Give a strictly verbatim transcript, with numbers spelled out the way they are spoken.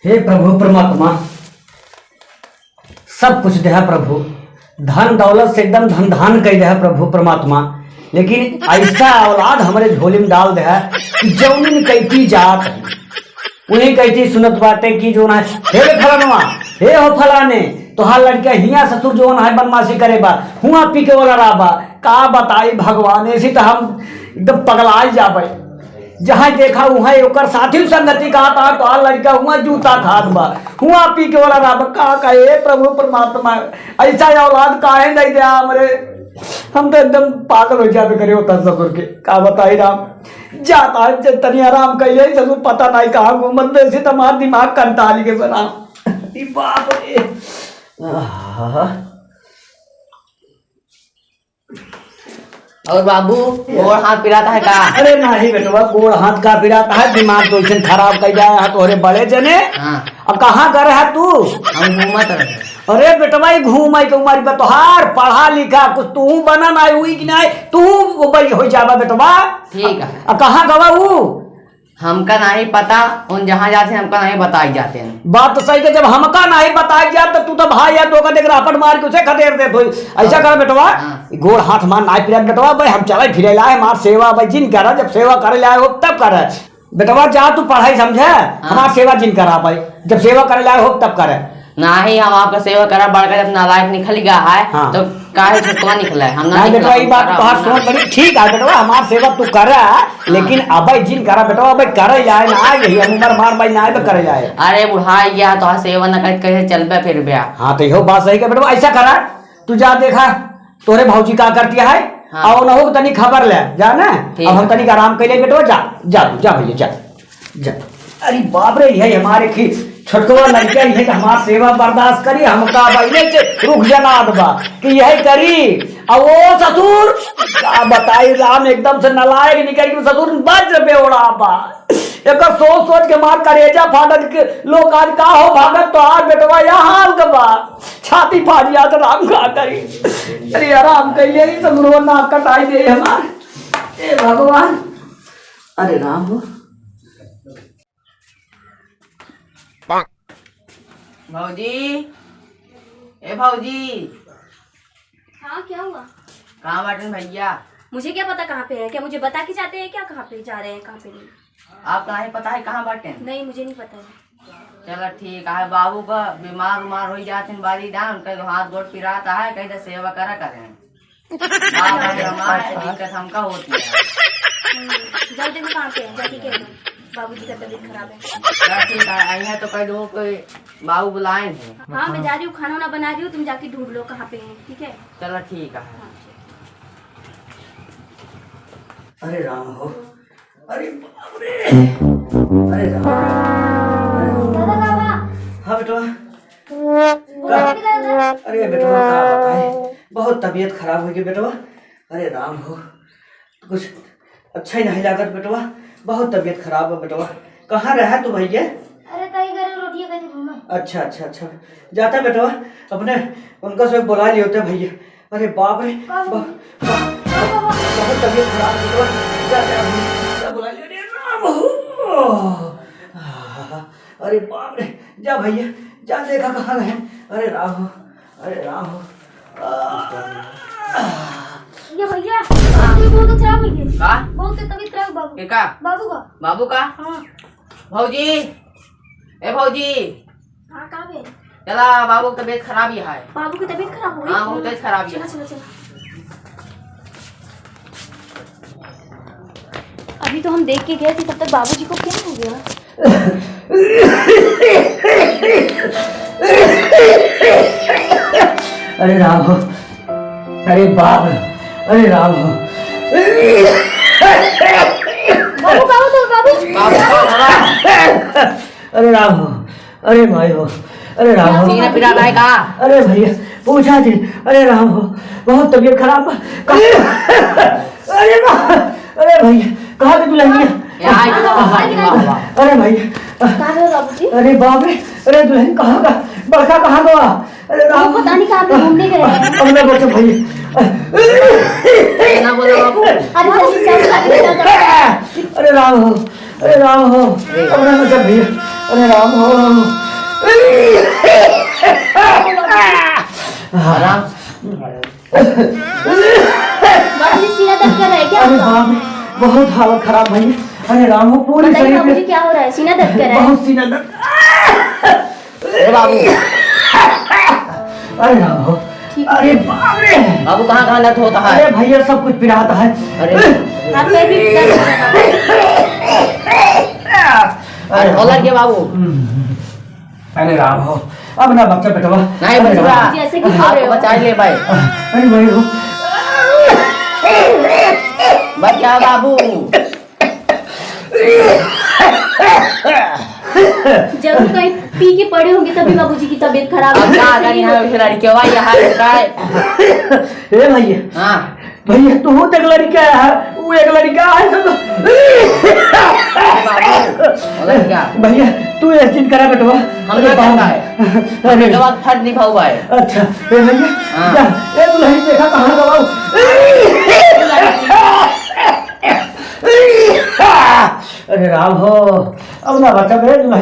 हे प्रभु परमात्मा, सब कुछ देहा प्रभु, धन दौलत से एकदम धन धान कइ देहा प्रभु परमात्मा, लेकिन ऐसा औलाद हमरे झोली में डाल देहा कि जौनिन कइती जात है, उन्हीं कइती सुनत बाटे कि जौन है, "हे फलनवा, हे हो फलाने, तोहार लड़का हियाँ ससुर जौन है बदमाशी करे बा, हुआँ पी के वाला रहा बा।" का बताई भगवान, ऐसी तो हम एकदम पगलाइ जाबे। जहाँ देखा उहाँ ओकर साथी संगति कहत बा, "तोहार लड़का हुआँ जूता खात बा, हुआँ पी के वाला रहा बा।" का कहे, "हे प्रभु परमात्मा, ऐसा औलाद काहे नहीं दिया हमरे?" हम तो एकदम पागल होइ जाबे करे होता ससुर के। का बताई राम, जाता है जे तनी आराम कइले, ससुर पता नहीं कहाँ घूमत बे, ऐसे तो हमार दिमाग कंटाली के बना। ई बाप रे। आहा। और बाबू, गोड़ हाथ पिरात है का? अरे नाही बेटवा, गोड़ हाथ का पिरात है, दिमाग तो ऐसे खराब कइ जाए है तोहरे बड़े जने। हाँ। अब कहाँ गए है तू? हम घूमत रहे। अरे बेटवा, ई घूम आई के उमर बा तोहार, पढ़ा लिखा, कुछ तू बना ना हुई कि नहीं, तू वही होइ जाबा बेटवा। ठीक है। अब कहाँ गवा ऊ? हमका नहीं पता, उन जहाँ जाते हैं, हमका नहीं बताई जाते हैं। बात तो सही के, जब हमका नहीं बताई जात, तो तू तो भाई है, तो ओकर देख रापट मार के उसे खदेड़ देत होई। ऐसा हाँ। कर बेटवा, हाँ। गोड़ हाथ मार नाई पिरात बेटवा, भाई हम चले फिरे लाए, हमार सेवा भाई जिन करा, जब सेवा करे लाए हो तब करा। बेटवा जा तू पढ़ाई समझे, हाँ। हमार सेवा जिन करा भाई, जब सेवा करे लाए हो तब करे। नाही, हम आपका सेवा करा, बड़का जब नालायक निकल गया है, हाँ। तो काहे छोटका निकला है? हम ना नहीं निकला, बेटवा, ई हम बात करा, तोहार हम ना। सोच बड़ी ठीक है बेटवा, हमार सेवा तू करा, हाँ। लेकिन अबे जिन करा बेटवा, अबे करे जाए ना, यही हम उमर मार भाई ना आए, करे जाए। अरे बुढ़ा गया, तोहार सेवा ना करे, कैसे चलबे फिर बे? हाँ, तो इहो बात सही के बेटवा, ऐसा करा, तू जा देखा, तोरे भौजी का करती है, हाँ। और उनहु के तनी खबर ले, जा ना। ठीक अब हम है। तनी आराम कर ले बेटवा, जा, जा तू, जा भैया, जा। जा। अरे बाप रे, यही हमारे खी-, छोटकवा लड़का, यही तो हमार सेवा बर्दाश्त करी, हमका पहले से रुक जनात बा कि यही करी। अब वो ससुर, का बताई राम, एकदम से नालायक निकल के ससुर वज्र बेवड़ा बा। एकर सोच सोच के हमार करेजा फाटत के लोग आज का हो भागत तो आज बेटवा यह हाल के बा। छाती फाट जात राम का करी। अरे आराम कइले ही ससुरवा नाक कटाई दे हमार। ए भगवान। अरे राम हो। भौजी, ए भौजी। हाँ, क्या हुआ? कहाँ बाटेन भैया? मुझे क्या पता कहाँ पे है, क्या मुझे बता के जाते हैं क्या, कहाँ पे जा रहे हैं, कहाँ पे नहीं? आपका नहीं पता है कहाँ बाटेन? नहीं, मुझे नहीं पता है। चला ठीक है, बाबू का बीमार उमार होइ जात हैं बारी डाउन, कहीं हाथ गोड़ पिरात है, कहीं तो सेवा करा करें। बाप रे, हमारे दिक्कत हमका होती है। हम्म, जाओ देखो कहाँ पे है, जाके कह दो, बाबूजी का तबीयत खराब है। चला ठीक है, आई है तो कह दो कोई बाबू बुलाए हैं। हाँ, मैं जा रही हूँ, खाना वाना बना रही हूँ, तुम जाके ढूंढ लो कहाँ पे है, ठीक है? चला ठीक है। हाँ, ठीक। अरे राम हो, अरे बाप रे, अरे राम। दादा बाबा। हाँ बेटवा। बहुत का-, दिक्कत है। अरे बेटवा, का बताए, बहुत तबीयत खराब होइ गई बेटवा। अरे राम हो, कुछ अच्छा ही नहीं लागत बेटवा, बहुत तबीयत खराब है बेटवा। कहाँ रहा तू भैया? अरे ताई घरे रोटियां खाई थी घूमे। अच्छा, अच्छा, अच्छा, जाता बेटवा, अपने उनका से बुला लियो थे भैया। अरे बाप रे, का बा-, बाबूजी? बा-, का बाबा? बहुत तबीयत खराब है बेटवा। जा, जा, जा बुला ले। अरे राम हो। अरे बाप रे, जा भैया, जा देखा कहाँ गए। अरे राम हो, अरे राम हो। ये भैया, आपकी बहुत खराब हुई है। का? बहुत तबीयत खराब बाबू। के का? बाबू का। बाबू का? हाँ। भौजी, ए भौजी। हाँ, का बे? चला, बाबू की तबीयत खराब ही है। बाबू की तबीयत खराब हो गई? हाँ, बहुत तेज खराब ही चला, है। चला, चला। अभी तो हम देख के गए थे, तब तक बाबूजी को क्या हो गया? अरे राम हो, अरे बाप रे, अरे राम हो। बाबू, बाबू, तो बाबू। बाबू, बाबू। अरे राम हो, अरे माई हो, अरे राम हो। सीना पिरात है का? अरे भैया, पूछा जी, अरे राम हो, बहुत तबीयत खराब बा। अरे बा-, अरे भैया, कहाँ के दुल्हनिया? यहाँ आई तो बाबा, बाबा। अरे भैया, कहाँ गए बाबूजी? अरे बाप रे, अरे दुल्हन कहाँ का, बड़का कहाँ गवा? अरे राम। वो पता नहीं कहाँ पे घूमने गए हैं। अब ना बचो भैया। ना बोलो बाबू। अरे जल्दी चल, जल्दी चल, जल्दी। अरे राम हो, अरे राम हो, अब ना बचो भैया। अरे राम हो। राम। बाबूजी, सीना दर्द कर रहा है क्या अरे आपका? बाप रे, बहुत हालत खराब भैया। अरे राम हो, पूरे बताइए शरीर पे बाबूजी, क्या हो रहा है? सीना दर्द कर रहा है? बहुत सीना दर्द। ए बाबू। अरे राम हो। ठीक है। अरे बाप रे। बाबू, कहाँ कहाँ दर्द होता है? अरे भैया, सब कुछ पिराता है। अरे। हाथ पैर भी दर्द कर रहा है। अरे, होलर के बाबू। अरे राम हो, अब ना बच्चा बेटवा। नहीं अरे बचवा, राम। जैसे कि आप बोले हो। बचा ले भाई। अरे भाई हो। बच गया बाबू। जरूर कहीं पी के पड़े होंगे, तभी बाबूजी की तबीयत खराब अब है। का करी, यहाँ उठे लड़के भाई, यहाँ का है? ए भैया। हाँ। भैया, तू तो एक लड़का है, वो एक लड़का है, सब। अरे बाबू, लड़का। भैया, तू ये चीज करा बेटवा। हम अरे ना बाप। करता है। अरे। के बाद फट नहीं भाऊ भाई। अच्छा, ए भैया, हाँ। जा, ए दुल्हन देखा कहाँ गवाऊ। अरे राम हो, अब ना बचा बे दुल्हन।